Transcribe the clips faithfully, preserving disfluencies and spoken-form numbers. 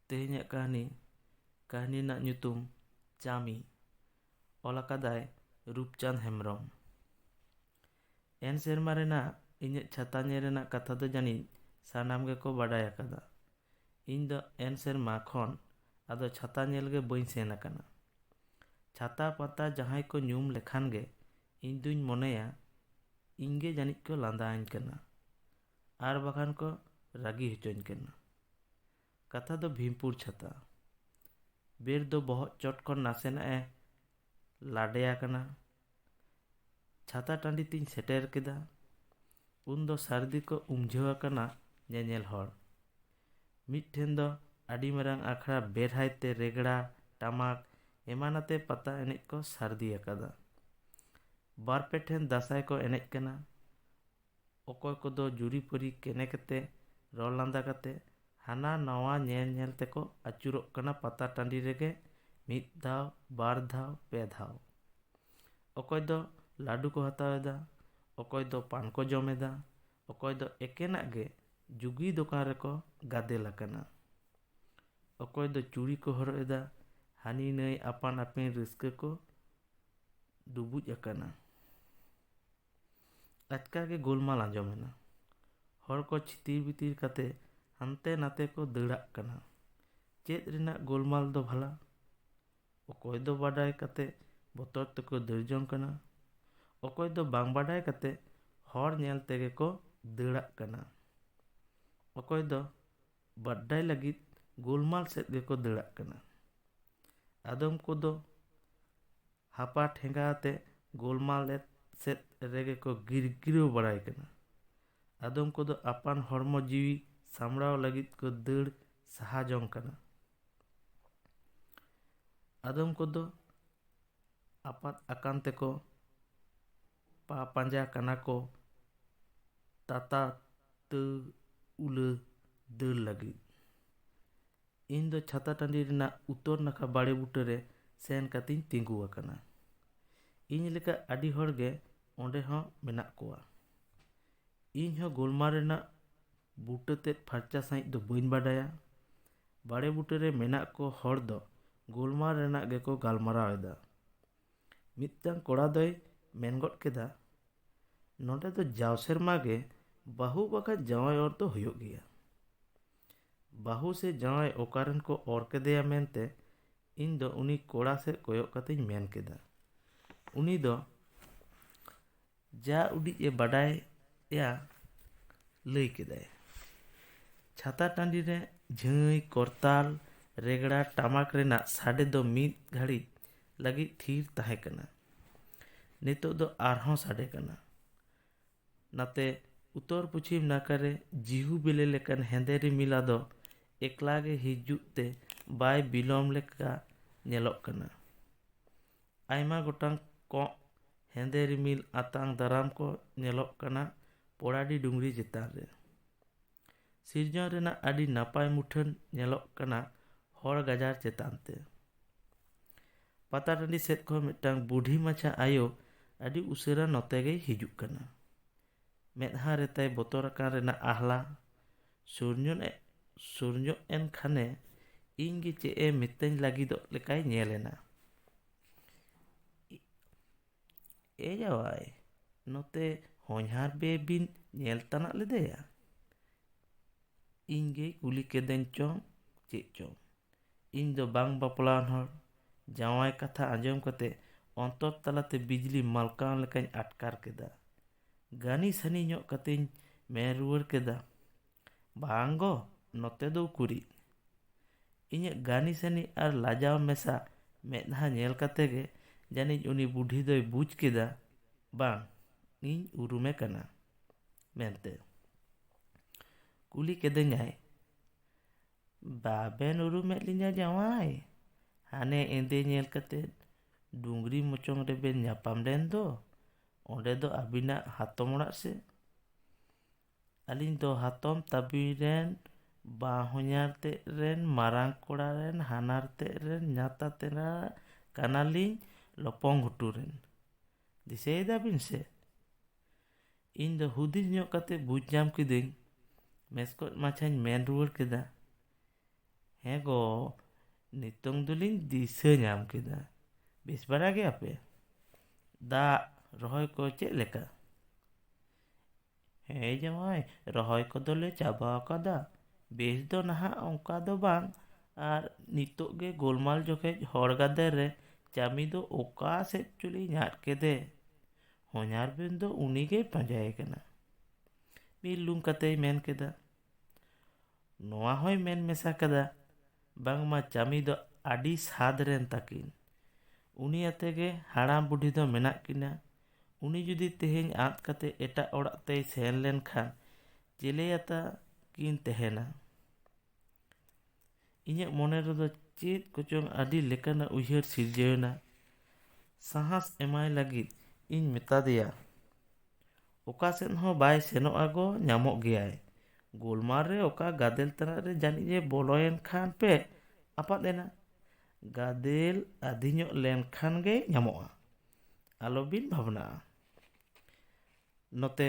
ᱛᱮᱦᱮᱧᱟᱜ ᱠᱟᱹᱦᱱᱤ, ᱠᱟᱹᱦᱱᱤ ᱨᱮᱱᱟᱜ ᱧᱩᱛᱩᱢ ᱪᱟᱢᱤ᱾ ᱚᱞ ᱟᱠᱟᱫᱟᱭ ᱨᱩᱯᱪᱟᱸᱫᱽ ᱦᱮᱢᱵᱨᱚᱢ᱾ ᱮᱱ ᱥᱮᱨᱢᱟ ᱨᱮᱱᱟᱜ ᱤᱧᱟᱹᱜ ᱪᱷᱟᱛᱟ ᱧᱮᱞ ᱨᱮᱱᱟᱜ ᱠᱟᱛᱷᱟ ᱫᱚ ᱡᱟᱹᱱᱤᱡ ᱥᱟᱱᱟᱢ ᱜᱮᱠᱚ ᱵᱟᱰᱟᱭ ᱟᱠᱟᱫᱟ᱾ ᱤᱧ ᱫᱚ ᱮᱱ ᱥᱮᱨᱢᱟ ᱠᱷᱚᱱ ᱟᱫᱚ ᱪᱷᱟᱛᱟ ᱧᱮᱞ ᱜᱮ ᱵᱟᱹᱧ ᱥᱮᱱ ᱟᱠᱟᱱᱟ᱾ ᱪᱷᱟᱛᱟ ᱯᱟᱛᱟ ᱡᱟᱦᱟᱸᱭ ᱠᱚ ᱧᱩᱢ ᱞᱮᱠᱷᱟᱱ ᱜᱮ ᱤᱧ ᱫᱩᱧ ᱢᱚᱱᱮᱭᱟ, ᱤᱧ ᱜᱮ ᱡᱟᱹᱱᱤᱡ ᱠᱚ ᱞᱟᱸᱫᱟᱣᱟᱹᱧ ᱠᱟᱱᱟ, ᱟᱨ ᱵᱟᱠᱷᱟᱱ ᱠᱚ ᱨᱟᱹᱜᱤ ᱦᱚᱪᱚᱧ ᱠᱟᱱᱟ᱾ ᱠᱟᱛᱷᱟ ᱫᱚ ᱵᱷᱤᱢᱯᱩᱨ ᱪᱷᱟᱛᱟ᱾ ᱵᱮᱨ ᱫᱚ ᱵᱚᱦᱚᱜ ᱪᱚᱴ ᱠᱷᱚᱱ ᱱᱟᱥᱮᱱᱟᱜ ᱮ ᱞᱟᱰᱮ ᱟᱠᱟᱱᱟ᱾ ᱪᱷᱟᱛᱟ ᱴᱟᱺᱰᱤ ᱛᱤᱧ ᱥᱮᱴᱮᱨ ᱠᱮᱫᱟ᱾ ᱩᱱ ᱫᱚ ᱥᱟᱹᱨᱫᱤ ᱠᱚ ᱩᱢᱡᱷᱟᱹᱣ ᱟᱠᱟᱱᱟ ᱧᱮᱧᱮᱞ ᱦᱚᱲ᱾ ᱢᱤᱫ ᱴᱷᱮᱱ ᱫᱚ ᱟᱹᱰᱤ ᱢᱟᱨᱟᱝ ᱟᱠᱷᱲᱟ, ᱵᱮᱨᱦᱟᱭ ᱛᱮ ᱨᱮᱜᱽᱲᱟ, ᱴᱟᱢᱟᱠ ᱮᱢᱟᱱ ᱟᱛᱮ ᱯᱟᱛᱟ ᱮᱱᱮᱡ ᱠᱚ ᱥᱟᱹᱨᱫᱤ ᱟᱠᱟᱫᱟ᱾ ᱵᱟᱨ ᱯᱮ ᱴᱷᱮᱱ ᱫᱟᱸᱥᱟᱭ ᱠᱚ ᱮᱱᱮᱡ ᱠᱟᱱᱟ᱾ ᱚᱠᱚᱭ ᱠᱚᱫᱚ ᱡᱩᱨᱤᱯᱟᱹᱨᱤ ᱠᱮᱱᱮ ᱠᱟᱛᱮ, ᱨᱚᱲ ᱞᱟᱸᱫᱟ ᱠᱟᱛᱮ, ᱦᱟᱱᱟ ᱱᱟᱣᱟ ᱧᱮᱞ ᱧᱮᱞ ᱛᱮᱠᱚ ᱟᱹᱪᱩᱨᱚᱜ ᱠᱟᱱᱟ ᱯᱟᱛᱟ ᱴᱟᱺᱰᱤ ᱨᱮᱜᱮ, ᱢᱤᱫ ᱫᱷᱟᱣ, ᱵᱟᱨ ᱫᱷᱟᱣ, ᱯᱮ ᱫᱷᱟᱣ᱾ ᱚᱠᱚᱭ ᱫᱚ ᱞᱟᱹᱰᱩ ᱠᱚ ᱦᱟᱛᱟᱣ ᱮᱫᱟ, ᱚᱠᱚᱭ ᱫᱚ ᱯᱟᱱ ᱠᱚ ᱡᱚᱢ ᱮᱫᱟ, ᱚᱠᱚᱭ ᱫᱚ ᱮᱠᱮᱱᱟᱜ ᱜᱮ ᱡᱩᱜᱤ ᱫᱚᱠᱟᱱ ᱨᱮᱠᱚ ᱜᱟᱫᱮᱞ ᱟᱠᱟᱱᱟ᱾ ᱚᱠᱚᱭ ᱫᱚ ᱪᱩᱲᱤ ᱠᱚ ᱦᱚᱨᱚᱜ ᱮᱫᱟ, ᱦᱟᱹᱱᱤ ᱱᱟᱹᱭ ᱟᱯᱟᱱ ᱟᱹᱯᱤᱱ ᱨᱟᱹᱥᱠᱟᱹ ᱠᱚ ᱰᱩᱵᱩᱡ ᱟᱠᱟᱱᱟ᱾ ᱟᱪᱠᱟ ᱜᱮ ᱜᱳᱞᱢᱟᱞ ᱟᱸᱡᱚᱢ ᱮᱱᱟ᱾ ᱦᱚᱲ ᱠᱚ ᱪᱷᱤᱛᱤᱨ ᱵᱤᱛᱤᱨ ᱠᱟᱛᱮ ᱦᱟᱱᱛᱮ ᱱᱟᱛᱮ ᱠᱚ ᱫᱟᱹᱲᱟᱜ ᱠᱟᱱᱟ᱾ ᱪᱮᱫ ᱨᱮᱱᱟᱜ ᱜᱳᱞᱢᱟᱞ ᱫᱚ ᱵᱷᱟᱞᱟ? ᱚᱠᱚᱭ ᱫᱚ ᱵᱟᱰᱟᱭ ᱠᱟᱛᱮ ᱵᱚᱛᱚᱨ ᱛᱮᱠᱚ ᱫᱟᱹᱲ ᱡᱚᱝ ᱠᱟᱱᱟ, ᱚᱠᱚᱭ ᱫᱚ ᱵᱟᱝ ᱵᱟᱰᱟᱭ ᱠᱟᱛᱮ ᱦᱚᱲ ᱧᱮᱞ ᱛᱮᱜᱮ ᱠᱚ ᱫᱟᱹᱲᱟᱜ ᱠᱟᱱᱟ, ᱚᱠᱚᱭ ᱫᱚ ᱵᱟᱰᱟᱭ ᱞᱟᱹᱜᱤᱫ ᱜᱳᱞᱢᱟᱞ ᱥᱮᱫ ᱜᱮᱠᱚ ᱫᱟᱹᱲᱟᱜ ᱠᱟᱱᱟ᱾ ᱟᱫᱚᱢ ᱠᱚᱫᱚ ᱦᱟᱯᱟ ᱴᱷᱮᱸᱜᱟ ᱟᱛᱮ ᱜᱳᱞᱢᱟᱞ ᱮᱫ ᱥᱮᱫ ᱨᱮᱜᱮ ᱠᱚ ᱜᱤᱨᱜᱤᱨᱟᱹᱣ ᱵᱟᱲᱟᱭ ᱠᱟᱱᱟ᱾ ᱟᱫᱚᱢ ᱠᱚᱫᱚ ᱟᱯᱟᱱ ᱦᱚᱲᱢᱚ ᱡᱤᱣᱤ ᱥᱟᱢᱵᱲᱟᱣ ᱞᱟᱹᱜᱤᱫ ᱠᱚ ᱫᱟᱹᱲ ᱥᱟᱦᱟ ᱡᱚᱝ ᱠᱟᱱᱟ᱾ ᱟᱫᱚᱢ ᱠᱚᱫᱚ ᱟᱯᱟᱛ ᱟᱠᱟᱱ ᱛᱮᱠᱚ ᱯᱟ ᱯᱟᱸᱡᱟ ᱠᱟᱱᱟ ᱠᱚ ᱛᱟᱛᱟ ᱛᱟᱹ ᱩᱞᱟᱹ ᱫᱟᱹᱲ ᱞᱟᱹᱜᱤᱫ᱾ ᱤᱧ ᱫᱚ ᱪᱷᱟᱛᱟ ᱴᱟᱺᱰᱤ ᱨᱮᱱᱟᱜ ᱩᱛᱚᱨ ᱱᱟᱠᱷᱟ ᱵᱟᱲᱮ ᱵᱩᱴᱟᱹ ᱨᱮ ᱥᱮᱱ ᱠᱟᱛᱮᱧ ᱛᱤᱸᱜᱩ ᱟᱠᱟᱱᱟ᱾ ᱤᱧ ᱞᱮᱠᱟ ᱟᱹᱰᱤ ᱦᱚᱲ ᱜᱮ ᱚᱸᱰᱮ ᱦᱚᱸ ᱢᱮᱱᱟᱜ ᱠᱚᱣᱟ᱾ ᱤᱧ ᱦᱚᱸ ᱜᱳᱞᱢᱟᱞ ᱨᱮᱱᱟᱜ ᱵᱩᱴᱟᱹ ᱛᱮᱫ ᱯᱷᱟᱨᱪᱟ ᱥᱟᱺᱦᱤᱡ ᱫᱚ ᱵᱟᱹᱧ ᱵᱟᱰᱟᱭᱟ᱾ ᱵᱟᱲᱮ ᱵᱩᱴᱟᱹᱨᱮ ᱢᱮᱱᱟᱜ ᱠᱚ ᱦᱚᱲ ᱫᱚ ᱜᱳᱞᱢᱟᱞ ᱨᱮᱱᱟᱜ ᱜᱮᱠᱚ ᱜᱟᱞᱢᱟᱨᱟᱣ ᱮᱫᱟ᱾ ᱢᱤᱫᱴᱟᱝ ᱠᱚᱲᱟ ᱫᱚᱭ ᱢᱮᱱ ᱜᱚᱫ ᱠᱮᱫᱟ, "ᱱᱚᱰᱮ ᱫᱚ ᱡᱟᱣ ᱥᱮᱨᱢᱟ ᱜᱮ ᱵᱟᱹᱦᱩ ᱵᱟᱠᱷᱟᱱ ᱡᱟᱶᱟᱭ ᱚᱨ ᱫᱚ ᱦᱩᱭᱩᱜ ᱜᱮᱭᱟ᱾ ᱵᱟᱹᱦᱩ ᱥᱮ ᱡᱟᱶᱟᱭ ᱚᱠᱟᱨᱮᱱ ᱠᱚ ᱚᱨ ᱠᱮᱫᱮᱭᱟ?" ᱢᱮᱱᱛᱮ ᱤᱧ ᱫᱚ ᱩᱱᱤ ᱠᱚᱲᱟ ᱥᱮᱫ ᱠᱚᱭᱚᱜ ᱠᱟᱛᱮᱧ ᱢᱮᱱ ᱠᱮᱫᱟ᱾ ᱩᱱᱤ ᱫᱚ ᱡᱟ ᱩᱰᱤᱡ ᱮ ᱵᱟᱰᱟᱭᱟ ᱞᱟᱹᱭ ᱠᱮᱫᱟᱭ᱾ ᱪᱷᱟᱛᱟ ᱴᱟᱺᱰᱤ ᱨᱮ ᱡᱷᱟᱹᱭ, ᱠᱚᱨᱛᱟᱞ, ᱨᱮᱜᱽᱲᱟ, ᱴᱟᱢᱟᱠ ᱨᱮᱱᱟᱜ ᱥᱟᱰᱮ ᱫᱚ ᱢᱤᱫ ᱜᱷᱟᱹᱲᱤᱡ ᱞᱟᱹᱜᱤᱫ ᱛᱷᱤᱨ ᱛᱟᱦᱮᱸ ᱠᱟᱱᱟ᱾ ᱱᱤᱛᱚᱜ ᱫᱚ ᱟᱨᱦᱚᱸ ᱥᱟᱰᱮ ᱠᱟᱱᱟ᱾ ᱱᱟᱛᱮ ᱩᱛᱚᱨ ᱯᱚᱪᱷᱤᱢ ᱱᱟᱠᱷᱟ ᱨᱮ ᱡᱤᱦᱩ ᱵᱤᱞᱤ ᱞᱮᱠᱟᱱ ᱦᱮᱸᱫᱮ ᱨᱤᱢᱤᱞ ᱟᱫᱚ ᱮᱠᱞᱟ ᱜᱮ ᱦᱤᱡᱩᱜ ᱛᱮ ᱵᱟᱭ ᱵᱤᱞᱚᱢ ᱞᱮᱠᱟ ᱧᱮᱞᱚᱜ ᱠᱟᱱᱟ᱾ ᱟᱭᱢᱟ ᱜᱚᱴᱟᱝ ᱠᱚᱸᱜ ᱦᱮᱸᱫᱮ ᱨᱤᱢᱤᱞ ᱟᱛᱟᱝ ᱫᱟᱨᱟᱢ ᱠᱚ ᱧᱮᱞᱚᱜ ᱠᱟᱱᱟ ᱯᱚᱲᱟᱰᱤ ᱰᱩᱝᱨᱤ ᱪᱮᱛᱟᱱ ᱨᱮ᱾ ᱥᱤᱨᱡᱚᱱ ᱨᱮᱱᱟᱜ ᱟᱹᱰᱤ ᱱᱟᱯᱟᱭ ᱢᱩᱴᱷᱟᱹᱱ ᱧᱮᱞᱚᱜ ᱠᱟᱱᱟ ᱦᱚᱲ ᱜᱟᱡᱟᱲ ᱪᱮᱛᱟᱱ ᱛᱮ᱾ ᱯᱟᱛᱟ ᱴᱟᱺᱰᱤ ᱥᱮᱫ ᱠᱷᱚᱱ ᱢᱤᱫᱴᱟᱝ ᱵᱩᱰᱷᱤ ᱢᱟᱪᱷᱟ ᱟᱭᱳ ᱟᱹᱰᱤ ᱩᱥᱟᱹᱨᱟ ᱱᱚᱛᱮ ᱜᱮᱭ ᱦᱤᱡᱩᱜ ᱠᱟᱱᱟ᱾ ᱢᱮᱫᱦᱟ ᱨᱮ ᱛᱟᱭ ᱵᱚᱛᱚᱨ ᱟᱠᱟᱱ ᱨᱮᱱᱟᱜ ᱟᱦᱞᱟ᱾ ᱥᱩᱨ ᱧᱚᱜ ᱮ-, ᱥᱩᱨ ᱧᱚᱜ ᱮᱱ ᱠᱷᱟᱱᱮ ᱤᱧ ᱜᱮ ᱪᱮᱫ ᱮ ᱢᱤᱛᱟᱹᱧ ᱞᱟᱹᱜᱤᱫᱚᱜ ᱞᱮᱠᱟᱭ ᱧᱮᱞ ᱮᱱᱟ᱾ "ᱮ ᱡᱟᱶᱟᱭ, ᱱᱚᱛᱮ ᱦᱚᱧᱦᱟᱨ ᱵᱮ ᱵᱤᱱ ᱧᱮᱞ ᱛᱟᱱᱟᱜ ᱞᱮᱫᱮᱭᱟ?" ᱤᱧ ᱜᱮᱭ ᱠᱩᱞᱤ ᱠᱮᱫᱮᱧ ᱪᱚᱝ ᱪᱮᱫ ᱪᱚᱝ, ᱤᱧ ᱫᱚ ᱵᱟᱝ ᱵᱟᱯᱞᱟᱣᱟᱱ ᱦᱚᱲ᱾ ᱡᱟᱶᱟᱭ ᱠᱟᱛᱷᱟ ᱟᱸᱡᱚᱢ ᱠᱟᱛᱮ ᱚᱱᱛᱚᱨ ᱛᱟᱞᱟᱛᱮ ᱵᱤᱡᱽᱞᱤ ᱢᱟᱞᱠᱟᱣ ᱞᱮᱠᱟᱧ ᱟᱴᱠᱟᱨ ᱠᱮᱫᱟ᱾ ᱜᱟᱹᱱᱤ ᱥᱟᱹᱱᱤ ᱧᱚᱜ ᱠᱟᱛᱮᱧ ᱢᱮᱱ ᱨᱩᱣᱟᱹᱲ ᱠᱮᱫᱟ, "ᱵᱟᱝ ᱜᱚ, ᱱᱚᱛᱮ ᱫᱚ ᱩᱠᱩᱨᱤᱡ?" ᱤᱧᱟᱹᱜ ᱜᱟᱹᱱᱤ ᱥᱟᱹᱱᱤ ᱟᱨ ᱞᱟᱡᱟᱣ ᱢᱮᱥᱟ ᱢᱮᱫᱦᱟ ᱧᱮᱞ ᱠᱟᱛᱮ ᱜᱮ ᱡᱟᱹᱱᱤᱡ ᱩᱱᱤ ᱵᱩᱰᱷᱤ ᱫᱚᱭ ᱵᱩᱡᱽ ᱠᱮᱫᱟ, ᱵᱟᱝ, ᱤᱧ ᱩᱨᱩᱢᱮ ᱠᱟᱱᱟ ᱢᱮᱱᱛᱮ᱾ ᱠᱩᱞᱤ ᱠᱮᱫᱮᱧᱟᱭ, "ᱵᱟᱵᱮᱱ ᱩᱨᱩᱢᱮᱫ ᱞᱤᱧᱟ ᱡᱟᱶᱟᱭ? ᱦᱟᱱᱮ ᱮᱸᱫᱮ ᱧᱮᱞ ᱠᱟᱛᱮ ᱰᱩᱝᱨᱤ ᱢᱚᱪᱚᱝ ᱨᱮᱵᱮᱱ ᱧᱟᱯᱟᱢ ᱞᱮᱱ ᱫᱚ, ᱚᱸᱰᱮ ᱫᱚ ᱟᱹᱵᱤᱱᱟᱜ ᱦᱟᱛᱚᱢ ᱚᱲᱟᱜ ᱥᱮ?" ᱟᱹᱞᱤᱧ ᱫᱚ ᱦᱟᱛᱚᱢ ᱛᱟᱹᱵᱤ ᱨᱮᱱ, ᱵᱟᱦᱚᱧᱦᱟᱨ ᱛᱮᱫ ᱨᱮᱱ, ᱢᱟᱨᱟᱝ ᱠᱚᱲᱟ ᱨᱮᱱ, ᱦᱟᱱᱦᱟᱨ ᱛᱮᱫ ᱨᱮᱱ, ᱧᱟᱛᱟ ᱛᱮᱨᱟ ᱠᱟᱱᱟᱞᱤᱧ, ᱞᱚᱯᱚᱝ ᱜᱷᱩᱴᱩ ᱨᱮᱱ᱾ ᱫᱤᱥᱟᱹᱭᱮᱫᱟ ᱵᱤᱱ ᱥᱮ? ᱤᱧ ᱫᱚ ᱦᱩᱫᱤᱥ ᱧᱚᱜ ᱠᱟᱛᱮ ᱵᱩᱡᱽ ᱧᱟᱢ ᱠᱤᱫᱟᱹᱧ, ᱢᱮᱥᱠᱚᱡ ᱢᱟᱪᱷᱟᱧ ᱢᱮᱱ ᱨᱩᱣᱟᱹᱲ ᱠᱮᱫᱟ, ᱦᱮᱸ ᱜᱚ, ᱱᱤᱛᱚᱝ ᱫᱚᱞᱤᱧ ᱫᱤᱥᱟᱹ ᱧᱟᱢ ᱠᱮᱫᱟ᱾ ᱵᱮᱥ ᱵᱟᱲᱟ ᱜᱮᱭᱟᱯᱮ? ᱫᱟᱜ, ᱨᱚᱦᱚᱭ ᱠᱚ ᱪᱮᱫ ᱞᱮᱠᱟ? ᱦᱮᱸ ᱡᱟᱶᱟᱭ, ᱨᱚᱦᱚᱭ ᱠᱚᱫᱚᱞᱮ ᱪᱟᱵᱟ ᱟᱠᱟᱫᱟ᱾ ᱵᱮᱥ ᱫᱚ ᱱᱟᱦᱟᱜ ᱚᱱᱠᱟ ᱫᱚ ᱵᱟᱝ, ᱟᱨ ᱱᱤᱛᱚᱜ ᱜᱮ ᱜᱳᱞᱢᱟᱞ ᱡᱚᱠᱷᱮᱡ ᱦᱚᱲ ᱜᱟᱫᱮᱞ ᱨᱮ ᱪᱟᱢᱤ ᱫᱚ ᱚᱠᱟ ᱥᱮᱫ ᱪᱚᱞᱤᱧ ᱧᱟᱫ ᱠᱮᱫᱮ᱾ ᱦᱚᱧᱦᱟᱨ ᱵᱮᱱ ᱫᱚ ᱩᱱᱤ ᱜᱮᱭ ᱯᱟᱸᱡᱟᱭᱮ ᱠᱟᱱᱟ᱾ ᱢᱤᱫ ᱞᱩᱝ ᱠᱟᱛᱮᱭ ᱢᱮᱱ ᱠᱮᱫᱟ᱾ ᱱᱚᱣᱟ ᱦᱚᱸᱭ ᱢᱮᱱ ᱢᱮᱥᱟ ᱠᱟᱫᱟ, ᱵᱟᱝᱢᱟ ᱪᱟᱢᱤ ᱫᱚ ᱟᱹᱰᱤ ᱥᱟᱫ ᱨᱮᱱ ᱛᱟᱹᱠᱤᱱ᱾ ᱩᱱᱤ ᱟᱛᱮ ᱜᱮ ᱦᱟᱲᱟᱢ ᱵᱩᱰᱷᱤ ᱫᱚ ᱢᱮᱱᱟᱜ ᱠᱤᱱᱟ᱾ ᱩᱱᱤ ᱡᱩᱫᱤ ᱛᱮᱦᱮᱧ ᱟᱫ ᱠᱟᱛᱮ ᱮᱴᱟᱜ ᱚᱲᱟᱜ ᱛᱮᱭ ᱥᱮᱱ ᱞᱮᱱᱠᱷᱟᱱ ᱪᱮᱞᱮ ᱟᱛᱟ ᱠᱤᱱ ᱛᱟᱦᱮᱱᱟ? ᱤᱧᱟᱹᱜ ᱢᱚᱱᱮ ᱨᱮᱫᱚ ᱪᱮᱫ ᱠᱚᱪᱚᱝ ᱟᱹᱰᱤ ᱞᱮᱠᱟᱱᱟᱜ ᱩᱭᱦᱟᱹᱨ ᱥᱤᱨᱡᱟᱹᱣ ᱮᱱᱟ᱾ ᱥᱟᱦᱟᱥ ᱮᱢᱟᱭ ᱞᱟᱹᱜᱤᱫ ᱤᱧ ᱢᱮᱛᱟ ᱫᱮᱭᱟ, ᱚᱠᱟ ᱥᱮᱫ ᱦᱚᱸ ᱵᱟᱭ ᱥᱮᱱᱚᱜᱼᱟ ᱜᱚ, ᱧᱟᱢᱚᱜ ᱜᱮᱭᱟᱭ᱾ ᱜᱳᱞᱢᱟᱞ ᱨᱮ ᱚᱠᱟ ᱜᱟᱫᱮᱞ ᱛᱟᱱᱟᱜ ᱨᱮ ᱡᱟᱹᱱᱤᱡ ᱮ ᱵᱚᱞᱚᱭᱮᱱ ᱠᱷᱟᱱ ᱯᱮ ᱟᱯᱟᱫ ᱮᱱᱟ᱾ ᱜᱟᱫᱮᱞ ᱟᱹᱫᱷᱤᱧᱚᱜ ᱞᱮᱱᱠᱷᱟᱱ ᱜᱮ ᱧᱟᱢᱚᱜᱼᱟ᱾ ᱟᱞᱚᱵᱤᱱ ᱵᱷᱟᱵᱽᱱᱟᱜᱼᱟ᱾ ᱱᱚᱛᱮ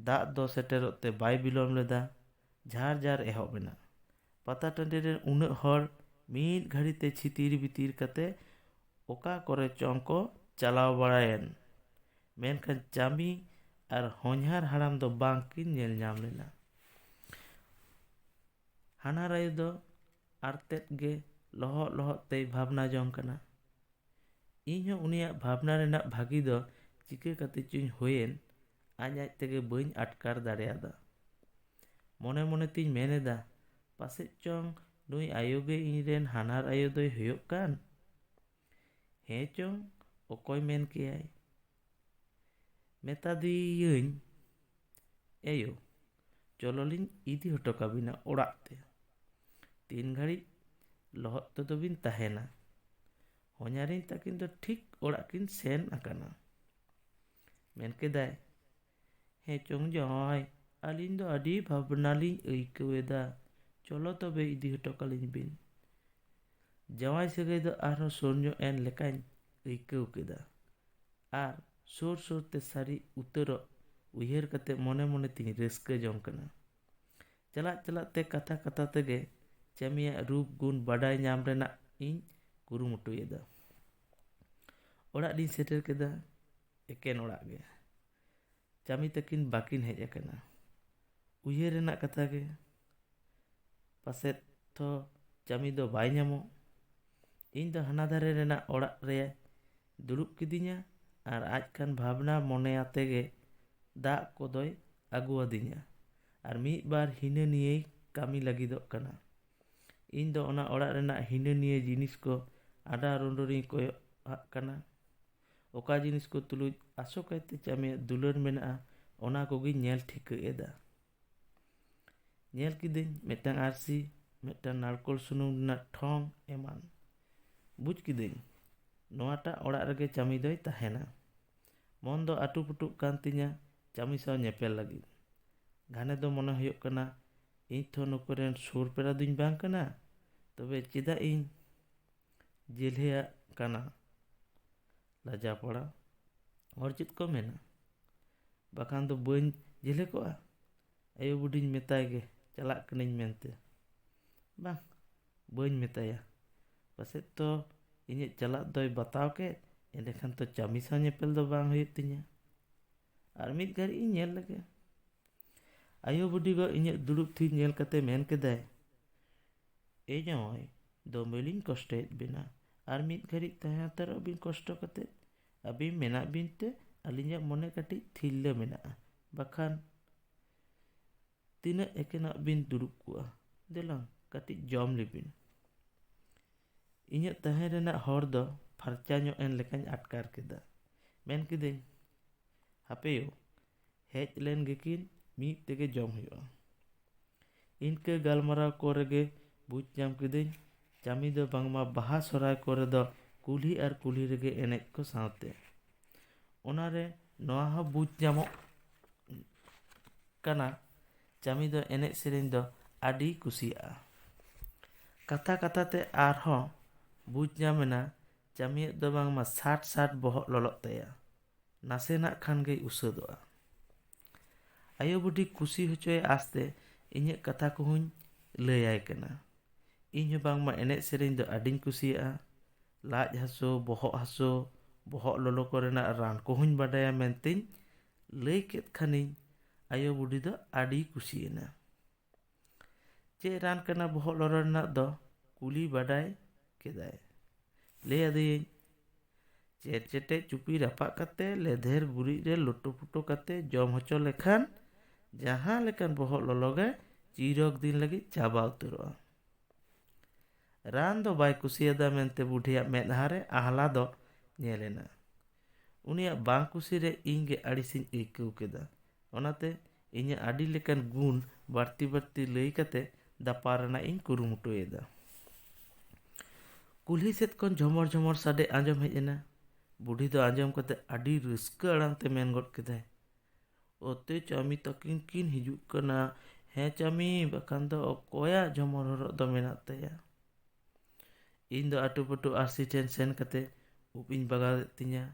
ᱫᱟᱜ ᱫᱚ ᱥᱮᱴᱮᱨᱚᱜ ᱛᱮ ᱵᱟᱭ ᱵᱤᱞᱚᱢ ᱞᱮᱫᱟ᱾ ᱡᱷᱟᱨ ᱡᱷᱟᱨ ᱮᱦᱚᱵ ᱮᱱᱟ᱾ ᱯᱟᱛᱟ ᱴᱟᱺᱰᱤ ᱨᱮᱱ ᱩᱱᱟᱹᱜ ᱦᱚᱲ ᱢᱤᱫ ᱜᱷᱟᱹᱲᱤ ᱛᱮ ᱪᱷᱤᱛᱤᱨ ᱵᱤᱛᱤᱨ ᱠᱟᱛᱮ ᱚᱠᱟ ᱠᱚᱨᱮ ᱪᱚᱝ ᱠᱚ ᱪᱟᱞᱟᱣ ᱵᱟᱲᱟᱭᱮᱱ, ᱢᱮᱱᱠᱷᱟᱱ ᱪᱟᱢᱤ ᱟᱨ ᱦᱚᱧᱦᱟᱨ ᱦᱟᱲᱟᱢ ᱫᱚ ᱵᱟᱝ ᱠᱤᱱ ᱧᱮᱞ ᱧᱟᱢ ᱞᱮᱱᱟ᱾ ᱦᱟᱱᱦᱟᱨ ᱟᱭᱳ ᱫᱚ ᱟᱨ ᱛᱮᱫ ᱜᱮ ᱞᱚᱦᱚᱫ ᱞᱚᱦᱚᱫ ᱛᱮᱭ ᱵᱷᱟᱵᱽᱱᱟ ᱡᱚᱝ ᱠᱟᱱᱟ᱾ ᱤᱧ ᱦᱚᱸ ᱩᱱᱤᱭᱟᱜ ᱵᱷᱟᱵᱽᱱᱟ ᱨᱮᱱᱟᱜ ᱵᱷᱟᱹᱜᱤ ᱫᱚ ᱪᱤᱠᱟᱹ ᱠᱟᱛᱮ ᱪᱚᱧ ᱦᱩᱭᱮᱱ, ᱟᱡ ᱟᱡ ᱛᱮᱜᱮ ᱵᱟᱹᱧ ᱟᱴᱠᱟᱨ ᱫᱟᱲᱮᱭᱟᱫᱟ᱾ ᱢᱚᱱᱮ ᱢᱚᱱᱮ ᱛᱤᱧ ᱢᱮᱱ ᱮᱫᱟ, ᱯᱟᱥᱮᱡ ᱪᱚᱝ ᱱᱩᱭ ᱟᱭᱳ ᱜᱮ ᱤᱧ ᱨᱮᱱ ᱦᱟᱱᱦᱟᱨ ᱟᱭᱳ ᱫᱚᱭ ᱦᱩᱭᱩᱜ ᱠᱟᱱ? ᱦᱮᱸ ᱪᱚᱝ, ᱚᱠᱚᱭ ᱢᱮᱱ ᱠᱮᱭᱟᱭ? ᱢᱮᱛᱟ ᱫᱤᱭᱟᱹᱧ, ᱮᱭᱳ, ᱪᱚᱞᱚ ᱞᱤᱧ ᱤᱫᱤ ᱦᱚᱴᱚ ᱠᱟᱵᱤᱱᱟ ᱚᱲᱟᱜ ᱛᱮ᱾ ᱛᱤᱱ ᱜᱷᱟᱹᱲᱤᱡ ᱞᱚᱦᱚᱫ ᱛᱮᱫᱚ ᱵᱤᱱ ᱛᱟᱦᱮᱱᱟ? ᱦᱚᱧᱦᱟᱨᱤᱧ ᱛᱟᱹᱠᱤᱱ ᱫᱚ ᱴᱷᱤᱠ ᱚᱲᱟᱜ ᱠᱤᱱ ᱥᱮᱱ ᱟᱠᱟᱱᱟ᱾ ᱢᱮᱱ ᱠᱮᱫᱟᱭ, ᱦᱮᱸ ᱪᱚᱝ ᱡᱟᱶᱟᱭ, ᱟᱹᱞᱤᱧ ᱫᱚ ᱟᱹᱰᱤ ᱵᱷᱟᱵᱽᱱᱟ ᱞᱤᱧ ᱟᱹᱭᱠᱟᱹᱣ ᱮᱫᱟ᱾ ᱪᱚᱞᱚ ᱛᱚᱵᱮ ᱤᱫᱤ ᱦᱚᱴᱚ ᱠᱟᱹᱞᱤᱧ ᱵᱤᱱ᱾ ᱡᱟᱶᱟᱭ ᱥᱟᱹᱜᱟᱹᱭ ᱫᱚ ᱟᱨᱦᱚᱸ ᱥᱩᱨ ᱧᱚᱜ ᱮᱱ ᱞᱮᱠᱟᱧ ᱟᱹᱭᱠᱟᱹᱣ ᱠᱮᱫᱟ᱾ ᱟᱨ ᱥᱩᱨ ᱥᱩᱨ ᱛᱮ ᱥᱟᱹᱨᱤ ᱩᱛᱟᱹᱨᱚᱜ ᱩᱭᱦᱟᱹᱨ ᱠᱟᱛᱮ ᱢᱚᱱᱮ ᱢᱚᱱᱮ ᱛᱤᱧ ᱨᱟᱹᱥᱠᱟᱹ ᱡᱚᱝ ᱠᱟᱱᱟ᱾ ᱪᱟᱞᱟᱜ ᱪᱟᱞᱟᱜ ᱛᱮ ᱠᱟᱛᱷᱟ ᱠᱟᱛᱷᱟ ᱛᱮᱜᱮ ᱪᱟᱹᱢᱤᱭᱟᱜ ᱨᱩᱯ ᱜᱩᱱ ᱵᱟᱰᱟᱭ ᱧᱟᱢ ᱨᱮᱱᱟᱜ ᱤᱧ ᱠᱩᱨᱩᱢᱩᱴᱩᱭᱮᱫᱟ᱾ ᱚᱲᱟᱜ ᱨᱤᱧ ᱥᱮᱴᱮᱨ ᱠᱮᱫᱟ᱾ ᱮᱠᱮᱱ ᱚᱲᱟᱜ ᱜᱮ᱾ ᱪᱟᱹᱢᱤ ᱛᱟᱹᱠᱤᱱ ᱵᱟᱹᱠᱤᱱ ᱦᱮᱡ ᱟᱠᱟᱱᱟ᱾ ᱩᱭᱦᱟᱹᱨ ᱨᱮᱱᱟᱜ ᱠᱟᱛᱷᱟ ᱜᱮ, ᱯᱟᱥᱮᱫ ᱛᱷᱚ ᱪᱟᱹᱢᱤ ᱫᱚ ᱵᱟᱭ ᱧᱟᱢᱚᱜ᱾ ᱤᱧ ᱫᱚ ᱦᱟᱱᱟ ᱫᱷᱟᱨᱮ ᱨᱮᱱᱟᱜ ᱚᱲᱟᱜ ᱨᱮ ᱫᱩᱲᱩᱵ ᱠᱤᱫᱤᱧᱟ ᱟᱨ ᱟᱡ ᱠᱷᱟᱱ ᱵᱷᱟᱵᱽᱱᱟ ᱢᱚᱱᱮ ᱟᱛᱮ ᱜᱮ ᱫᱟᱜ ᱠᱚᱫᱚᱭ ᱟᱹᱜᱩᱣᱟᱫᱤᱧᱟ ᱟᱨ ᱢᱤᱫ ᱵᱟᱨ ᱦᱤᱱᱟᱹ ᱱᱤᱭᱟᱹᱭ ᱠᱟᱹᱢᱤ ᱞᱟᱹᱜᱤᱫᱚᱜ ᱠᱟᱱᱟ᱾ ᱤᱧ ᱫᱚ ᱚᱱᱟ ᱚᱲᱟᱜ ᱨᱮᱱᱟᱜ ᱦᱤᱱᱟᱹ ᱱᱤᱭᱟᱹ ᱡᱤᱱᱤᱥ ᱠᱚ ᱟᱰᱟ ᱨᱩᱸᱰᱩᱨᱤᱧ ᱠᱚᱭᱚᱜ ᱟᱜ ᱠᱟᱱᱟ᱾ ᱚᱠᱟ ᱡᱤᱱᱤᱥ ᱠᱚ ᱛᱩᱞᱩᱡ ᱟᱥᱚᱠᱟᱭᱛᱮ ᱪᱟᱹᱢᱤᱭᱟᱜ ᱫᱩᱞᱟᱹᱲ ᱢᱮᱱᱟᱜᱼᱟ, ᱚᱱᱟ ᱠᱚᱜᱮᱧ ᱧᱮᱞ ᱴᱷᱤᱠᱟᱹ ᱮᱫᱟ᱾ ᱧᱮᱞ ᱠᱤᱫᱟᱹᱧ ᱢᱤᱫᱴᱟᱝ ᱟᱹᱨᱥᱤ, ᱢᱤᱫᱴᱟᱝ ᱱᱟᱲᱠᱳᱞ ᱥᱩᱱᱩᱢ ᱨᱮᱱᱟᱜ ᱴᱷᱚᱝ ᱮᱢᱟᱱ᱾ ᱵᱩᱡᱽ ᱠᱤᱫᱟᱹᱧ ᱱᱚᱣᱟᱴᱟᱜ ᱚᱲᱟᱜ ᱨᱮᱜᱮ ᱪᱟᱹᱢᱤ ᱫᱚᱭ ᱛᱟᱦᱮᱱᱟ᱾ ᱢᱚᱱ ᱫᱚ ᱟᱹᱴᱩ ᱯᱩᱴᱩᱜ ᱠᱟᱱ ᱛᱤᱧᱟ ᱪᱟᱹᱢᱤ ᱥᱟᱶ ᱧᱮᱯᱮᱞ ᱞᱟᱹᱜᱤᱫ᱾ ᱜᱷᱟᱱᱮ ᱫᱚ ᱢᱚᱱᱮ ᱦᱩᱭᱩᱜ ᱠᱟᱱᱟ, ᱤᱧ ᱛᱷᱚ ᱱᱩᱠᱩ ᱨᱮᱱ ᱥᱩᱨ ᱯᱮᱲᱟ ᱫᱩᱧ ᱵᱟᱝ ᱠᱟᱱᱟ, ᱛᱚᱵᱮ ᱪᱮᱫᱟᱜ ᱤᱧ ᱡᱮᱞᱦᱮᱭᱟᱜ ᱠᱟᱱᱟ? ᱞᱟᱡᱟᱯᱟᱲᱟ᱾ ᱦᱚᱲ ᱪᱮᱫ ᱠᱚ ᱢᱮᱱᱟ? ᱵᱟᱠᱷᱟᱱ ᱫᱚ ᱵᱟᱹᱧ ᱡᱮᱞᱦᱮ ᱠᱚᱜᱼᱟ᱾ ᱟᱭᱳ ᱵᱩᱰᱷᱤᱧ ᱢᱮᱛᱟᱭ ᱜᱮ ᱪᱟᱞᱟᱜ ᱠᱟᱹᱱᱟᱹᱧ ᱢᱮᱱᱛᱮ᱾ ᱵᱟᱝ, ᱵᱟᱹᱧ ᱢᱮᱛᱟᱭᱟ᱾ ᱯᱟᱥᱮᱡ ᱛᱚ ᱤᱧᱟᱹᱜ ᱪᱟᱞᱟᱜ ᱫᱚᱭ ᱵᱟᱛᱟᱣ ᱠᱮᱫ, ᱮᱸᱰᱮᱠᱷᱟᱱ ᱛᱚ ᱪᱟᱹᱢᱤ ᱥᱟᱶ ᱧᱮᱯᱮᱞ ᱫᱚ ᱵᱟᱝ ᱦᱩᱭᱩᱜ ᱛᱤᱧᱟᱹ᱾ ᱟᱨ ᱢᱤᱫ ᱜᱷᱟᱹᱲᱤᱡ ᱤᱧ ᱧᱮᱞ ᱞᱮᱜᱮ᱾ ᱟᱭᱳ ᱵᱩᱰᱷᱤ ᱜᱚ ᱤᱧᱟᱹᱜ ᱫᱩᱲᱩᱵ ᱛᱷᱤᱨ ᱧᱮᱞ ᱠᱟᱛᱮ ᱢᱮᱱ ᱠᱮᱫᱟᱭ, "ᱮ ᱡᱟᱶᱟᱭ, ᱫᱚᱢᱮᱞᱤᱧ ᱠᱚᱥᱴᱚᱭᱮᱫ ᱵᱤᱱᱟ, ᱟᱨ ᱢᱤᱫ ᱜᱷᱟᱹᱲᱤᱡ ᱛᱟᱦᱮᱸ ᱦᱟᱛᱟᱲᱚᱜ ᱵᱤᱱ ᱠᱚᱥᱴᱚ ᱠᱟᱛᱮ᱾ ᱟᱹᱵᱤᱱ ᱢᱮᱱᱟᱜ ᱵᱤᱱ ᱛᱮ ᱟᱹᱞᱤᱧᱟᱜ ᱢᱚᱱᱮ ᱠᱟᱹᱴᱤᱡ ᱛᱷᱤᱨᱞᱟᱹ ᱢᱮᱱᱟᱜᱼᱟ, ᱵᱟᱠᱷᱟᱱ ᱛᱤᱱᱟᱹᱜ ᱮᱠᱮᱱᱟᱜ ᱵᱤᱱ ᱫᱩᱲᱩᱵ ᱠᱚᱜᱼᱟ? ᱫᱮᱞᱟᱝ ᱠᱟᱹᱴᱤᱡ ᱡᱚᱢ ᱞᱮᱵᱤᱱ᱾" ᱤᱧᱟᱹᱜ ᱛᱟᱦᱮᱸ ᱨᱮᱱᱟᱜ ᱦᱚᱨ ᱫᱚ ᱯᱷᱟᱨᱪᱟ ᱧᱚᱜ ᱮᱱ ᱞᱮᱠᱟᱧ ᱟᱴᱠᱟᱨ ᱠᱮᱫᱟ᱾ ᱢᱮᱱ ᱠᱤᱫᱟᱹᱧ, "ᱦᱟᱯᱮᱭᱳ, ᱦᱮᱡ ᱞᱮᱱ ᱜᱮᱠᱤᱱ, ᱢᱤᱫ ᱛᱮᱜᱮ ᱡᱚᱢ ᱦᱩᱭᱩᱜᱼᱟ᱾" ᱤᱱᱠᱟᱹ ᱜᱟᱞᱢᱟᱨᱟᱣ ᱠᱚ ᱨᱮᱜᱮ ᱵᱩᱡᱽ ᱧᱟᱢ ᱠᱤᱫᱟᱹᱧ, ᱪᱟᱹᱢᱤ ᱫᱚ ᱵᱟᱝᱢᱟ ᱵᱟᱦᱟ ᱥᱚᱦᱨᱟᱭ ᱠᱚᱨᱮ ᱫᱚ ᱠᱩᱞᱦᱤ ᱟᱨ ᱠᱩᱞᱦᱤ ᱨᱮᱜᱮ ᱮᱱᱮᱡ ᱠᱚ ᱥᱟᱶᱛᱮ᱾ ᱚᱱᱟᱨᱮ ᱱᱚᱣᱟ ᱦᱚᱸ ᱵᱩᱡᱽ ᱧᱟᱢᱚᱜ ᱠᱟᱱᱟ, ᱪᱟᱹᱢᱤ ᱫᱚ ᱮᱱᱮᱡ ᱥᱮᱨᱮᱧ ᱫᱚ ᱟᱹᱰᱤ ᱠᱩᱥᱤᱭᱟᱜᱼᱟ᱾ ᱠᱟᱛᱷᱟ ᱠᱟᱛᱷᱟ ᱛᱮ ᱟᱨᱦᱚᱸ ᱵᱩᱡᱽ ᱧᱟᱢ ᱮᱱᱟ, ᱪᱟᱹᱢᱤᱭᱟᱜ ᱫᱚ ᱵᱟᱝᱢᱟ ᱥᱟᱴ ᱥᱟᱴ ᱵᱚᱦᱚᱜ ᱞᱚᱞᱚᱜ ᱛᱟᱭᱟ᱾ ᱱᱟᱥᱮᱱᱟᱜ ᱠᱷᱟᱱ ᱜᱮᱭ ᱩᱥᱟᱹᱫᱚᱜᱼᱟ᱾ ᱟᱭᱳ ᱵᱩᱰᱷᱤ ᱠᱩᱥᱤ ᱦᱚᱪᱚᱭᱮ ᱟᱥᱛᱮ ᱤᱧᱟᱹᱜ ᱠᱟᱛᱷᱟ ᱠᱚᱦᱚᱸᱧ ᱞᱟᱹᱭᱟᱭ ᱠᱟᱱᱟ᱾ ᱤᱧ ᱦᱚᱸ ᱵᱟᱝᱢᱟ ᱮᱱᱮᱡ ᱥᱮᱨᱮᱧ ᱫᱚ ᱟᱹᱰᱤᱧ ᱠᱩᱥᱤᱭᱟᱜᱼᱟ᱾ ᱞᱟᱡ ᱦᱟᱹᱥᱩ, ᱵᱚᱦᱚᱜ ᱦᱟᱹᱥᱩ, ᱵᱚᱦᱚᱜ ᱞᱚᱞᱚ ᱠᱚᱨᱮᱱᱟᱜ ᱨᱟᱱ ᱠᱚᱦᱚᱸᱧ ᱵᱟᱰᱟᱭᱟ ᱢᱮᱱᱛᱮᱧ ᱞᱟᱹᱭ ᱠᱮᱫ ᱠᱷᱟᱱᱤᱧ, ᱟᱭᱳ ᱵᱩᱰᱷᱤ ᱫᱚ ᱟᱹᱰᱤ ᱠᱩᱥᱤᱭᱮᱱᱟ᱾ "ᱪᱮᱫ ᱨᱟᱱ ᱠᱟᱱᱟ ᱵᱚᱦᱚᱜ ᱞᱚᱞᱚ ᱨᱮᱱᱟᱜ ᱫᱚ?" ᱠᱩᱞᱤ ᱵᱟᱰᱟᱭ ᱠᱮᱫᱟᱭ᱾ ᱞᱟᱹᱭ ᱟᱫᱮᱭᱟᱹᱧ, ᱪᱮᱨᱪᱮᱴᱮᱡ ᱪᱩᱯᱤ ᱨᱟᱯᱟᱜ ᱠᱟᱛᱮ ᱞᱮᱫᱷᱮᱨ ᱜᱩᱨᱤᱡ ᱨᱮ ᱞᱩᱴᱩ ᱯᱩᱴᱩ ᱠᱟᱛᱮ ᱡᱚᱢ ᱦᱚᱪᱚ ᱞᱮᱠᱷᱟᱱ ᱡᱟᱦᱟᱸ ᱞᱮᱠᱟᱱ ᱵᱚᱦᱚᱜ ᱞᱚᱞᱚ ᱜᱮ ᱪᱤᱨᱚᱠ ᱫᱤᱱ ᱞᱟᱹᱜᱤᱫ ᱪᱟᱵᱟ ᱩᱛᱟᱹᱨᱚᱜᱼᱟ᱾ ᱨᱟᱱ ᱫᱚ ᱵᱟᱭ ᱠᱩᱥᱤᱭᱟᱫᱟ ᱢᱮᱱᱛᱮ ᱵᱩᱰᱷᱤᱭᱟᱜ ᱢᱮᱫᱦᱟ ᱨᱮ ᱟᱦᱞᱟ ᱫᱚ ᱧᱮᱞ ᱮᱱᱟ᱾ ᱩᱱᱤᱭᱟᱜ ᱵᱟᱝ ᱠᱩᱥᱤ ᱨᱮ ᱤᱧ ᱜᱮ ᱟᱹᱲᱤᱥᱤᱧ ᱟᱹᱭᱠᱟᱹᱣ ᱠᱮᱫᱟ᱾ ᱚᱱᱟᱛᱮ ᱤᱧᱟᱹᱜ ᱟᱹᱰᱤ ᱞᱮᱠᱟᱱ ᱜᱩᱱ ᱵᱟᱹᱲᱛᱤ ᱵᱟᱹᱲᱛᱤ ᱞᱟᱹᱭ ᱠᱟᱛᱮ ᱫᱟᱯᱟᱞ ᱨᱮᱱᱟᱜ ᱤᱧ ᱠᱩᱨᱩᱢᱩᱴᱩᱭᱮᱫᱟ᱾ ᱠᱩᱞᱦᱤ ᱥᱮᱫ ᱠᱷᱚᱱ ᱡᱷᱚᱢᱚᱨ ᱡᱷᱚᱢᱚᱨ ᱥᱟᱰᱮ ᱟᱸᱡᱚᱢ ᱦᱮᱡ ᱮᱱᱟ᱾ ᱵᱩᱰᱷᱤ ᱫᱚ ᱟᱸᱡᱚᱢ ᱠᱟᱛᱮ ᱟᱹᱰᱤ ᱨᱟᱹᱥᱠᱟᱹ ᱟᱲᱟᱝ ᱛᱮ ᱢᱮᱱ ᱜᱚᱫ ᱠᱮᱫᱟᱭ, "ᱚᱛᱮ ᱪᱟᱹᱢᱤ ᱛᱟᱹᱠᱤᱱ ᱠᱤᱱ ᱦᱤᱡᱩᱜ ᱠᱟᱱᱟ᱾ ᱦᱮᱸ ᱪᱟᱹᱢᱤ, ᱵᱟᱠᱷᱟᱱ ᱫᱚ ᱚᱠᱚᱭᱟᱜ ᱡᱷᱚᱢᱚᱨ ᱦᱚᱨᱚᱜ ᱫᱚ ᱢᱮᱱᱟᱜ ᱛᱟᱭᱟ?" ᱤᱧ ᱫᱚ ᱟᱹᱴᱩ ᱯᱟᱹᱴᱩ ᱟᱨᱥᱤ ᱴᱷᱮᱱ ᱥᱮᱱ ᱠᱟᱛᱮ ᱩᱵ ᱤᱧ ᱵᱟᱜᱟᱣᱮᱫ ᱛᱤᱧᱟ,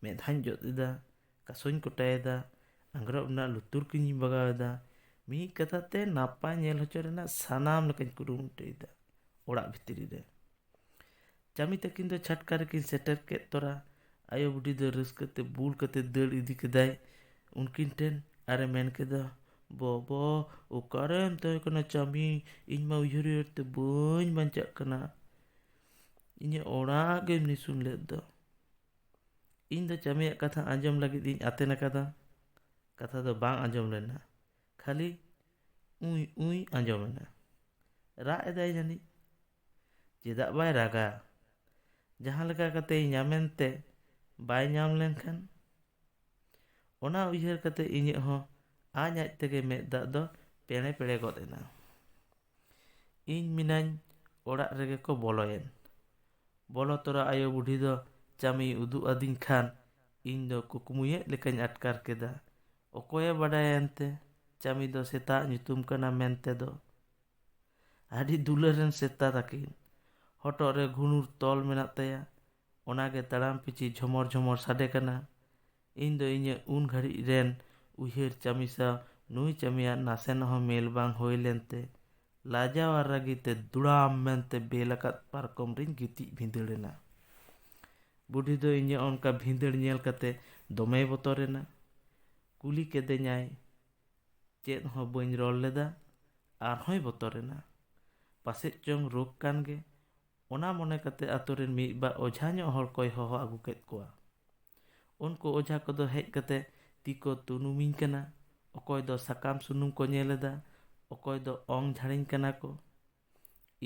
ᱢᱮᱫᱦᱟᱧ ᱡᱚᱫ ᱮᱫᱟ, ᱠᱟᱥᱚᱧ ᱠᱚᱴᱟᱭᱮᱫᱟ, ᱟᱝᱜᱽᱨᱚᱵ ᱨᱮᱱᱟᱜ ᱞᱩᱛᱩᱨ ᱠᱚᱧ ᱵᱟᱜᱟᱣᱮᱫᱟ᱾ ᱢᱤᱫ ᱠᱟᱛᱷᱟ ᱛᱮ ᱱᱟᱯᱟᱭ ᱧᱮᱞ ᱦᱚᱪᱚ ᱨᱮᱱᱟᱜ ᱥᱟᱱᱟᱢ ᱞᱮᱠᱟᱧ ᱠᱩᱨᱩᱢᱩᱴᱩᱭᱮᱫᱟ᱾ ᱚᱲᱟᱜ ᱵᱷᱤᱛᱨᱤ ᱨᱮ ᱪᱟᱹᱢᱤ ᱛᱟᱹᱠᱤᱱ ᱫᱚ ᱪᱷᱟᱴᱠᱟ ᱨᱮᱠᱤᱱ ᱥᱮᱴᱮᱨ ᱠᱮᱫ ᱛᱚᱨᱟ ᱟᱭᱳ ᱵᱩᱰᱷᱤ ᱫᱚ ᱨᱟᱹᱥᱠᱟᱹ ᱛᱮ ᱵᱩᱞ ᱠᱟᱛᱮ ᱫᱟᱹᱲ ᱤᱫᱤ ᱠᱮᱫᱟᱭ ᱩᱱᱠᱤᱱ ᱴᱷᱮᱱ ᱟᱨᱮ ᱢᱮᱱ ᱠᱮᱫᱟ, "ᱵᱟᱵᱟ, ᱚᱠᱟᱨᱮᱢ ᱛᱟᱦᱮᱸ ᱠᱟᱱᱟ ᱪᱟᱹᱢᱤ? ᱤᱧ ᱢᱟ ᱩᱭᱦᱟᱹᱨ ᱩᱭᱦᱟᱹᱨ ᱛᱮ ᱵᱟᱹᱧ ᱵᱟᱧᱪᱟᱜ ᱠᱟᱱᱟ᱾ ᱤᱧᱟᱹᱜ ᱚᱲᱟᱜ ᱜᱮᱢ ᱱᱤᱥᱩᱱ ᱞᱮᱫ ᱫᱚ᱾" ᱤᱧ ᱫᱚ ᱪᱟᱹᱢᱤᱭᱟᱜ ᱠᱟᱛᱷᱟ ᱟᱸᱡᱚᱢ ᱞᱟᱹᱜᱤᱫ ᱤᱧ ᱟᱛᱮᱱ ᱟᱠᱟᱫᱟ᱾ ᱠᱟᱛᱷᱟ ᱫᱚ ᱵᱟᱝ ᱟᱸᱡᱚᱢ ᱞᱮᱱᱟ, ᱠᱷᱟᱹᱞᱤ ᱩᱸᱭ ᱩᱸᱭ ᱟᱸᱡᱚᱢ ᱮᱱᱟ᱾ ᱨᱟᱜ ᱮᱫᱟᱭ ᱡᱟᱹᱱᱤᱡ᱾ ᱪᱮᱫᱟᱜ ᱵᱟᱭ ᱨᱟᱜᱟ? ᱡᱟᱦᱟᱸ ᱞᱮᱠᱟ ᱠᱟᱛᱮᱭ ᱧᱟᱢᱮᱱ ᱛᱮ ᱵᱟᱭ ᱧᱟᱢ ᱞᱮᱱᱠᱷᱟᱱ? ᱚᱱᱟ ᱩᱭᱦᱟᱹᱨ ᱠᱟᱛᱮ ᱤᱧᱟᱹᱜ ᱦᱚᱸ ᱟᱡ ᱟᱡ ᱛᱮᱜᱮ ᱢᱮᱫ ᱫᱟᱜ ᱫᱚ ᱯᱮᱲᱮ ᱯᱮᱲᱮ ᱜᱚᱫ ᱮᱱᱟ᱾ ᱤᱧ ᱢᱮᱱᱟᱹᱧ ᱚᱲᱟᱜ ᱨᱮᱜᱮ ᱠᱚ ᱵᱚᱞᱚᱭᱮᱱ᱾ ᱵᱚᱞᱚ ᱛᱚᱨᱟ ᱟᱭᱳ ᱵᱩᱰᱷᱤ ᱫᱚ ᱪᱟᱹᱢᱤᱭ ᱩᱫᱩᱜ ᱟᱹᱫᱤᱧ ᱠᱷᱟᱱ ᱤᱧ ᱫᱚ ᱠᱩᱠᱢᱩᱭᱮᱫ ᱞᱮᱠᱟᱧ ᱟᱴᱠᱟᱨ ᱠᱮᱫᱟ᱾ ᱚᱠᱚᱭᱮ ᱵᱟᱰᱟᱭᱟ ᱮᱱᱛᱮ ᱪᱟᱹᱢᱤ ᱫᱚ ᱥᱮᱛᱟᱜ ᱧᱩᱛᱩᱢ ᱠᱟᱱᱟ ᱢᱮᱱᱛᱮ ᱫᱚ᱾ ᱟᱹᱰᱤ ᱫᱩᱞᱟᱹᱲ ᱨᱮᱱ ᱥᱮᱛᱟ ᱛᱟᱹᱠᱤᱱ᱾ ᱦᱚᱴᱚᱜ ᱨᱮ ᱜᱷᱩᱱᱩᱨ ᱛᱚᱞ ᱢᱮᱱᱟᱜ ᱛᱟᱭᱟ᱾ ᱚᱱᱟᱜᱮ ᱛᱟᱲᱟᱢ ᱯᱤᱪᱷᱤ ᱡᱷᱚᱢᱚᱨ ᱡᱷᱚᱢᱚᱨ ᱥᱟᱰᱮ ᱠᱟᱱᱟ᱾ ᱤᱧ ᱫᱚ ᱤᱧᱟᱹᱜ ᱩᱱ ᱜᱷᱟᱹᱲᱤᱡ ᱨᱮᱱ ᱩᱭᱦᱟᱹᱨ ᱪᱟᱹᱢᱤ ᱥᱟᱶ ᱱᱩᱭ ᱪᱟᱹᱢᱤᱭᱟᱜ ᱱᱟᱥᱮᱱᱟᱜ ᱦᱚᱸ ᱢᱮᱞ ᱵᱟᱝ ᱦᱩᱭ ᱞᱮᱱᱛᱮ ᱞᱟᱡᱟᱣ ᱟᱨ ᱨᱟᱹᱜᱤ ᱛᱮ ᱫᱩᱲᱟᱢ ᱢᱮᱱᱛᱮ ᱵᱮᱞ ᱟᱠᱟᱫ ᱯᱟᱨᱠᱚᱢ ᱨᱤᱧ ᱜᱤᱛᱤᱡ ᱵᱷᱤᱸᱫᱟᱹᱲ ᱮᱱᱟ᱾ ᱵᱩᱰᱷᱤ ᱫᱚ ᱤᱧᱟᱹᱜ ᱚᱱᱠᱟ ᱵᱷᱤᱸᱫᱟᱹᱲ ᱧᱮᱞ ᱠᱟᱛᱮ ᱫᱚᱢᱮᱭ ᱵᱚᱛᱚᱨ ᱮᱱᱟ᱾ ᱠᱩᱞᱤ ᱠᱮᱫᱮᱧᱟᱭ, ᱪᱮᱫ ᱦᱚᱸ ᱵᱟᱹᱧ ᱨᱚᱲ ᱞᱮᱫᱟ᱾ ᱟᱨᱦᱚᱸᱭ ᱵᱚᱛᱚᱨ ᱮᱱᱟ᱾ ᱯᱟᱥᱮᱡ ᱪᱚᱝ ᱨᱳᱜᱽ ᱠᱟᱱ ᱜᱮ᱾ ᱚᱱᱟ ᱢᱚᱱᱮ ᱠᱟᱛᱮ ᱟᱛᱳ ᱨᱮᱱ ᱢᱤᱫ ᱵᱟᱨ ᱚᱡᱷᱟ ᱧᱚᱜ ᱦᱚᱲ ᱠᱚᱭ ᱦᱚᱦᱚ ᱟᱹᱜᱩ ᱠᱮᱫ ᱠᱚᱣᱟ᱾ ᱩᱱᱠᱩ ᱚᱡᱷᱟ ᱠᱚᱫᱚ ᱦᱮᱡ ᱠᱟᱛᱮ ᱛᱤ ᱠᱚ ᱛᱩᱱᱩᱢᱤᱧ ᱠᱟᱱᱟ, ᱚᱠᱚᱭ ᱫᱚ ᱥᱟᱠᱟᱢ ᱥᱩᱱᱩᱢ ᱠᱚ ᱧᱮᱞ ᱮᱫᱟ, ᱚᱠᱚᱭ ᱫᱚ ᱚᱝ ᱡᱷᱟᱲᱤᱧ ᱠᱟᱱᱟ ᱠᱚ᱾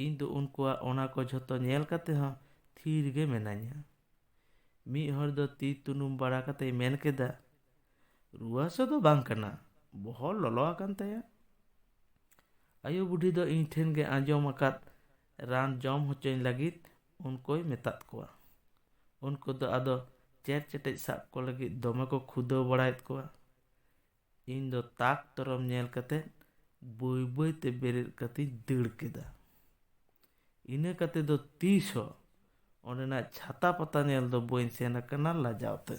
ᱤᱧ ᱫᱚ ᱩᱱᱠᱩᱣᱟᱜ ᱚᱱᱟ ᱠᱚ ᱡᱷᱚᱛᱚ ᱧᱮᱞ ᱠᱟᱛᱮ ᱦᱚᱸ ᱛᱷᱤᱨ ᱜᱮ ᱢᱮᱱᱟᱹᱧᱟ᱾ ᱢᱤᱫ ᱦᱚᱲ ᱫᱚ ᱛᱤ ᱛᱩᱱᱩᱢ ᱵᱟᱲᱟ ᱠᱟᱛᱮᱭ ᱢᱮᱱ ᱠᱮᱫᱟ, ᱨᱩᱣᱟᱹ ᱦᱟᱹᱥᱩ ᱫᱚ ᱵᱟᱝ ᱠᱟᱱᱟ, ᱵᱚᱦᱚᱜ ᱞᱚᱞᱚ ᱟᱠᱟᱱ ᱛᱟᱭᱟ᱾ ᱟᱭᱳ ᱵᱩᱰᱷᱤ ᱫᱚ ᱤᱧ ᱴᱷᱮᱱ ᱜᱮ ᱟᱸᱡᱚᱢ ᱟᱠᱟᱫ ᱨᱟᱱ ᱡᱚᱢ ᱦᱚᱪᱚᱧ ᱞᱟᱹᱜᱤᱫ ᱩᱱᱠᱩᱭ ᱢᱮᱛᱟᱫ ᱠᱚᱣᱟ᱾ ᱩᱱᱠᱩ ᱫᱚ ᱟᱫᱚ ᱪᱮᱨ ᱪᱮᱴᱮᱡ ᱥᱟᱵ ᱠᱚ ᱞᱟᱹᱜᱤᱫ ᱫᱚᱢᱮ ᱠᱚ ᱠᱷᱩᱫᱟᱹᱣ ᱵᱟᱲᱟᱭᱮᱫ ᱠᱚᱣᱟ᱾ ᱤᱧ ᱫᱚ ᱛᱟᱠ ᱛᱚᱨᱚᱢ ᱧᱮᱞ ᱠᱟᱛᱮ ᱵᱟᱹᱭ ᱵᱟᱹᱭ ᱛᱮ ᱵᱮᱨᱮᱫ ᱠᱟᱛᱮᱧ ᱫᱟᱹᱲ ᱠᱮᱫᱟ᱾ ᱤᱱᱟᱹ ᱠᱟᱛᱮ ᱫᱚ ᱛᱤᱥ ᱦᱚᱸ ᱚᱸᱰᱮᱱᱟᱜ ᱪᱷᱟᱛᱟ ᱯᱟᱛᱟ ᱧᱮᱞ ᱫᱚ ᱵᱟᱹᱧ ᱥᱮᱱ ᱟᱠᱟᱱᱟ ᱞᱟᱡᱟᱣ ᱛᱮ᱾